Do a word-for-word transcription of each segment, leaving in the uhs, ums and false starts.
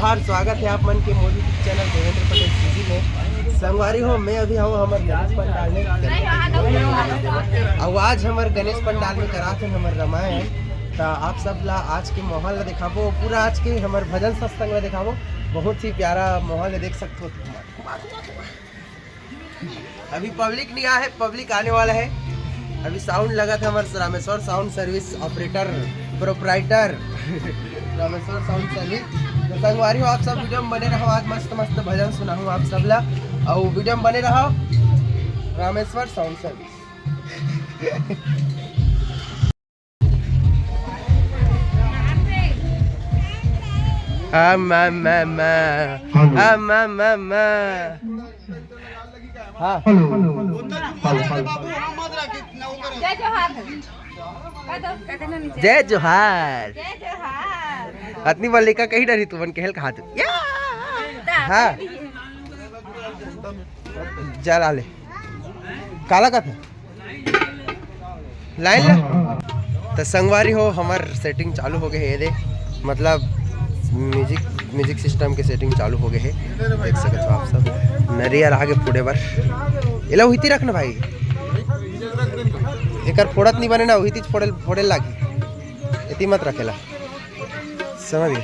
और स्वागत है आप मन के मोर YouTube channel Devendra Patel CG में। संगवारी हो, मैं अभी हूँ हमर गणेश पंडाल में। अउ आज हमर गणेश पंडाल में करात हे हमर रामायण। त आप सब ला आज के माहौल ला दिखाबो, पूरा आज के हमर भजन सत्संग ला दिखाबो। बहुत ही प्यारा माहौल है, देख सकते हो। अभी पब्लिक नहीं आया है, पब्लिक आने वाला है। अभी साउंड लगा था हमारे Rameshwar sound service operator, proprietor Rameshwar sound service. तो संगवारी हो, आप सब वीडियो में बने रहो, आज मस्त मस्त भजन सुनाहूँ आप सब ला, और वीडियो में बने रहो। Rameshwar sound service. आ, मा, मा, मा। आ, मा, मा, मा। हाँ। हेलो। Hello, hello. जय जोहार। जय जोहार। जय जोहार। अतनी बार लेकर कहीं डरी तुमन कहल कहा तू। या। हाँ। जला ले। काला का था? लाइन ले। त संगवारी हो, हमर सेटिंग चालू हो गए हे, ये दे, मतलब म्यूजिक, म्यूजिक सिस्टम के सेटिंग चालू हो गए हे। देख सकत हो आप सब, नरियर आगे फूटे बर। एला उहिती रख ना भाई, एकर फोड़त नहीं बने ना, उहिती फोड़े, फोड़े लागी, इतनी मत रखेला, समझ गए?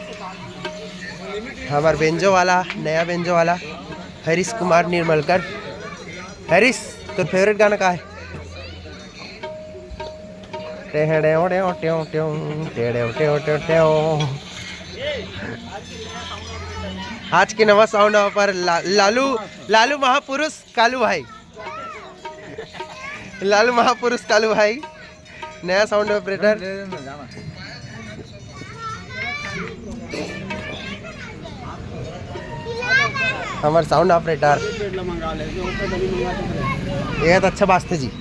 हमार बेंजो वाला, नया बेंजो वाला हरीश कुमार निर्मलकर। हरीश, तोर फेवरेट गाना का है? टेहड़ेव टेव टेव टेव, टेहड़ेव टेव टेव टेव। आज के नवा साउंड ऑफ पर ला-, लालू, लालू महापुरुष कालू भाई, लालू महापुरुष कालू भाई, नया साउंड ऑपरेटर। हमर साउंड ऑपरेटर, ये तो अच्छा बात है जी।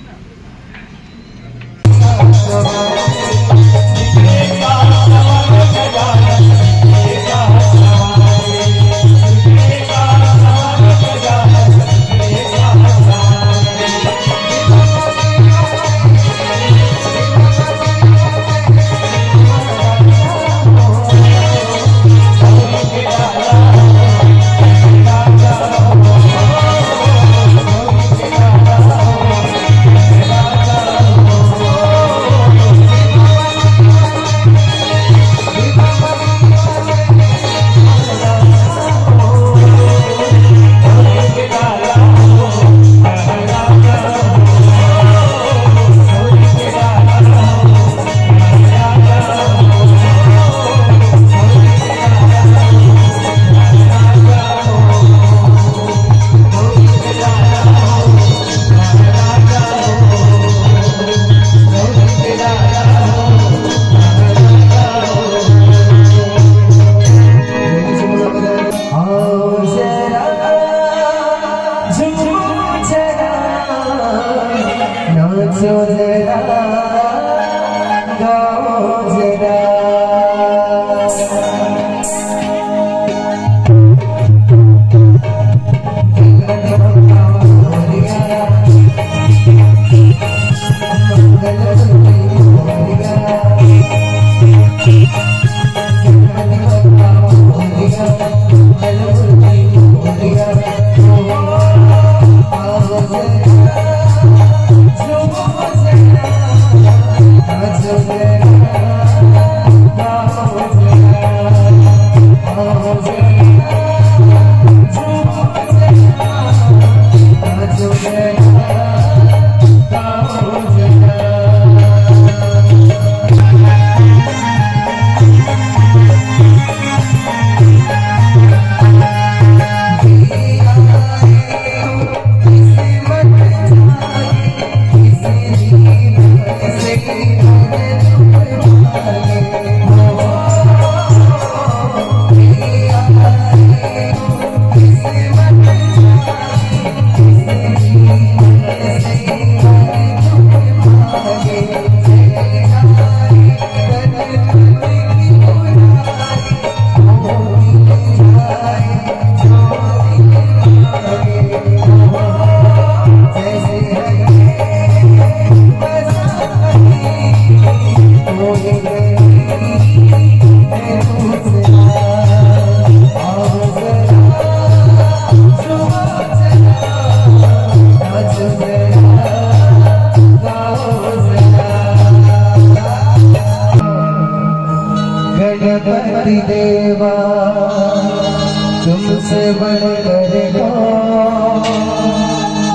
से बढ़कर कौन,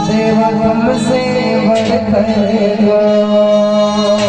देवा तुमसे बढ़कर कौन।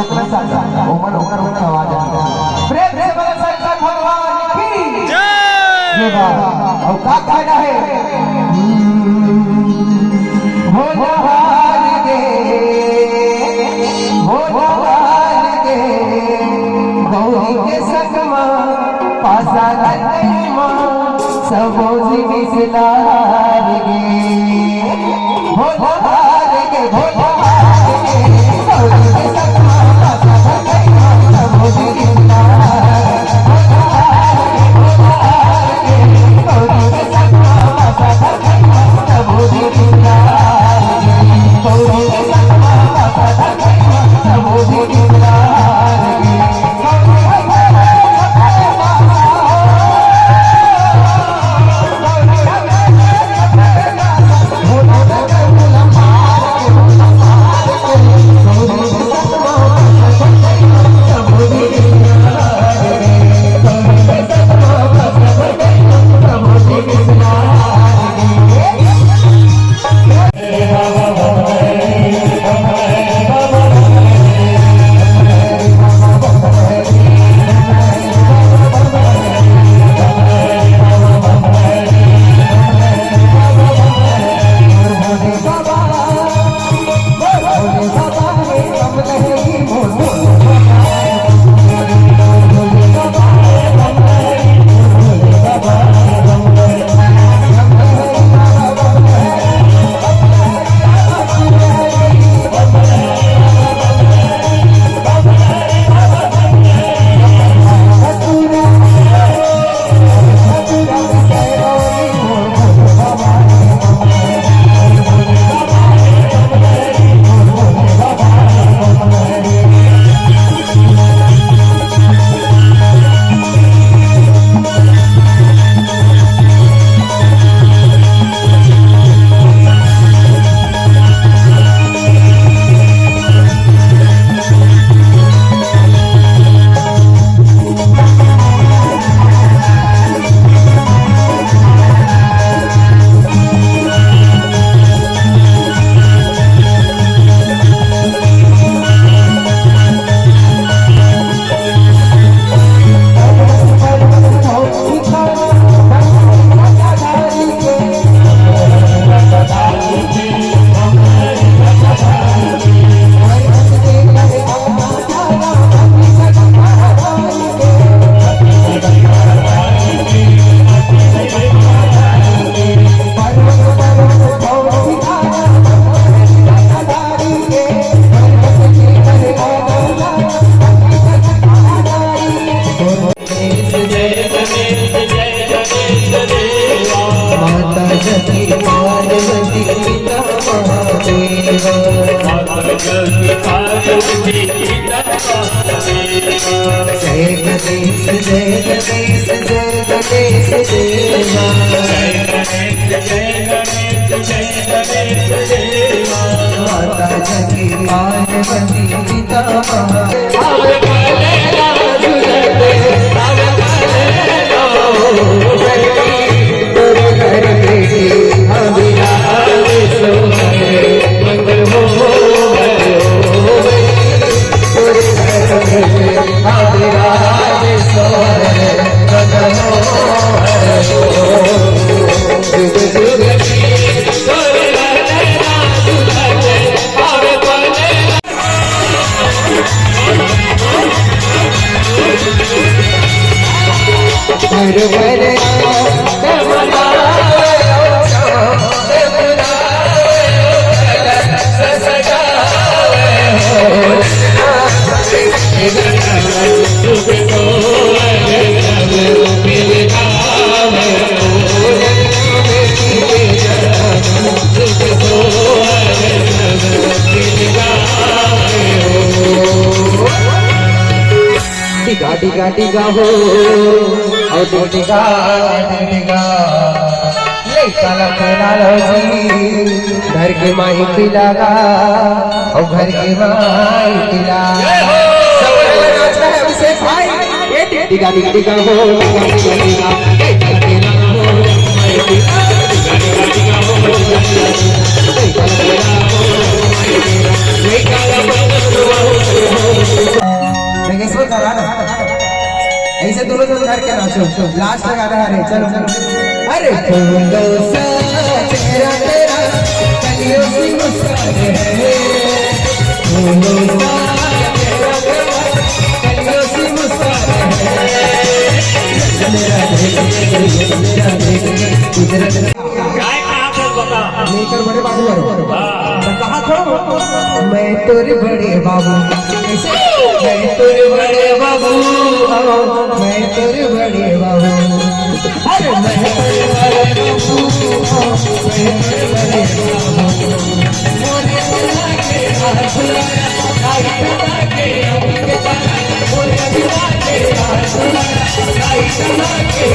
ओमन, ओमन, ओमन आवाज आही। प्रेम से बोलो शंकर भगवान की जय। जय बा। अउ का कहना हे? भोला हार गे, भोला हार गे, गौरी के संग मा पासा लटई मा, सबो जिनिस ला हार गे। भोला हार गे, भोला हार गे, गौरी के संग मा पासा लटई मा, सबो जिनिस ला हार गे। भोला हार गे, भोला हार गे, गौरी के संग मा पासा लटई मा, सबो जिनिस ला हार गे। गौरी के संग मा पासा लटई मा, सबो जिनिस ला हार गे। माता सती पार्वती पिता महादेव। जय गणेश, जय गणेश, जय गणेश देवा। माता सती पार्वती पिता महादेव। डिगा, डिगा, डिगा हो, अउ डिगा, डिगा। लइका ला पेला लो जी, घर के माई पिला गा, अउ घर के माई पिला। जय हो। सब लोग नाचना है अभिषेक भाई। ए डिगा, डिगा, डिगा हो, डिगा, डिगा, डिगा। ए घर के माई पिला, डिगा, डिगा, डिगा हो, डिगा, डिगा, डिगा। लइका ला पेला लो, ऐसे दोनों जन करके नाचो, लास्ट का गाना है रे, चलो। अरे फूलों सा चेहरा तेरा, कलियों सी मुस्कान है। फूलों सा चेहरा तेरा, कलियों सी मुस्कान है। मेरा देख, मेरा देख, कुदरत का। गाय कहाँ थे बता? लेकर बड़े बाबू करो। हाँ। तो कहा था, मैं तोरे बड़े बाबू। कैसे? मैं तोरे बड़े बाबू, आओ, मैं तोरे बड़े बाबू। अरे मैं तोरे बड़े बाबू, आओ, मैं तोरे बड़े बाबू। मोरे बना के हाथ बुलाया, आई बना के, मोरे बना के हाथ बुलाया, आई बना के।